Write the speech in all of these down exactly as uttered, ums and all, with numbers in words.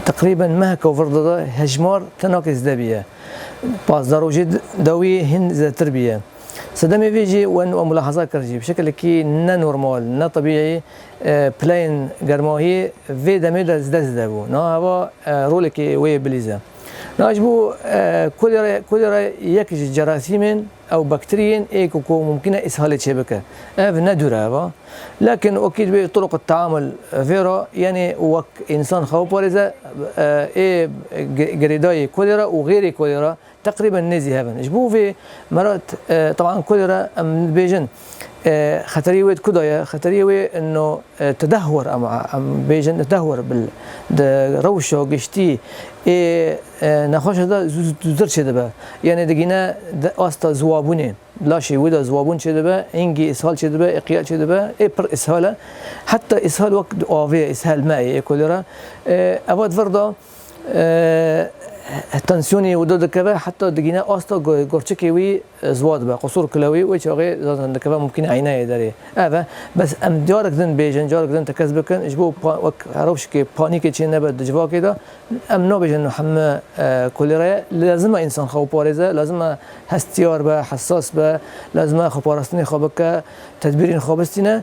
Teqrîben meheka vir de hejmar tenakê zêde bûye. Pazdeh rojê dawî hin zêdetir bûye. Sedemê vê jî wen we mulahaza kir jî, bi şekilekî ne normal, ne tebîî, e, pileyên germahiyê vê demê de zêde zêde bû. Niha heva, e, rolekê wê bilîze. Niha ji bo, e, kolera, kolera yek ji cerasîmên ew bakteriyên ê ku, ku mumkîn e îshalê çêbike. Ev ne dûr e heva. Lakin wekî dibê turuq teamul vê re, yanî wek însan xwe biparêze, e, ê ge-, girêdayî kolera û xêrê kolera teqrîben nêzî hev in. Ji bo vê me re, e, teban kolera em dibêjin, e, xeterî wê di ku de ye? Xeterî wê ino, e, tedehwur, em, em bêjin tedehwur bil, di rewşa giştî ê, e, nexweşa de zû-, zû-, zûtir çêdibe. Yanî digîne di asta ziwabûnê. Laşê wê de ziwabûn çêdibe, hingî îshal çêdibe, ê qiya çêdibe, ê pir îshal e. Heta îshal wek di avê ye, îshal me ye, ê kolera. E, eva di vir de, e, tansiyonê wê de dikeve, heta digîne asta go-, gorçikê wî, e, ziwa dibe, qusûr kile wî, wê çaxê zaten dikeve mumkîn eynayê derê. Ev e. Bes em carek din bêjin, carek din tekez bikin, ji bo pa-, wek rewşikê panîkê çê nebe di civakê de, em nabêjin heme, e, kolera ye. Lazim e însan xwe biparêze, lazim e hestiyar be, hesas be, lazim e xweparastinê xwe bike, tedbîrên xwe bistîne.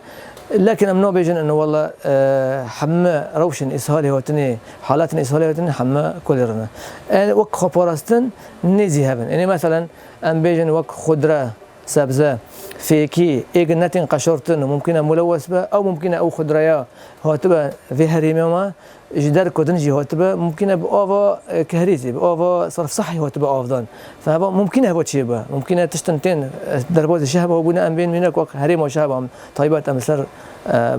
Lekin em nabêjin ino wele, e, heme rewşên îshalê hatinê, halatên îshalê hatinê heme kolera ne. E, wek xweparastin nêzî hev in. Yanî meselen em bêjin wek xudre, sebze, fêkî, ê ki netên qeşortin û mumkîn e mulewes be, ew mumkîn e ew xudreya hatibe vê herêmê me, ji derko din jî hatibe, mumkîn e bi ava, e, kehrîzê, bi ava serf sehî hatibe avdan. Fe heva mumkîn e heva çêbe. Mumkîn e tiştin tên, e, derbazî şehba bûne, em bên mînak wek herêma şehba em taybet em li ser, e,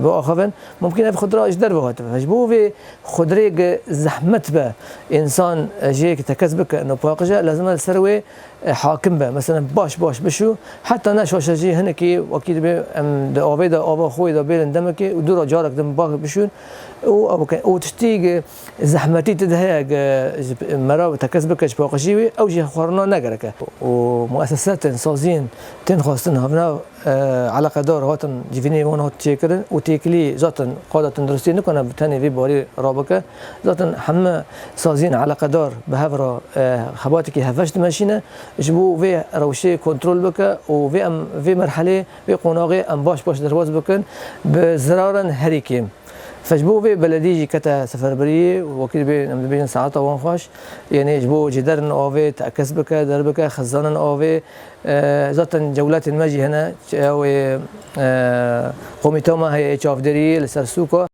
biaxivin. Mumkîn e ev xudra ji derve hatibe. Ji bo vê xudrê gi zehmet be, însan, e, jê ki tekez bike, no paqij e, lazim e li ser wê e, hakim be. Mesela baş baş bişû, heta ne şaşe jî hinekî wekî dibê em di avê de ava xwe de bêlin demekê û dû re carek din bak bişûn û ew ke-, û tiştî ki zehmetî ti de heye ki ji mera tekez bike ji paqijî wî, ew jî xwarina ne gerek e. Û muesesetên saziyên tên xwestin havnav e, eleqedar hatin civînê wan hat çêkirin û têkilî zaten qada tenduristiyê nikane bi tenê vê barî rabike. Zaten heme saziyên eleqedar bi hev re, e, xebatekî hevbeş dimeşîne. Ji bo vê rewşê kontrol bike û vê em, vê merhelê, vê qonaxê em baş baş derbas bikin bi ziraran herî kêm. Fe ji bo vê beledî jî kete seferberiyê, wekî dibê, em dibêjin saeta wan xweş. Yanî ji bo cêderên avê tekez bike, derbike, xizanên avê, e, zaten cewletên me jî hene, ew ê, e, komîta me heye ê çavdêriyê li ser sûka.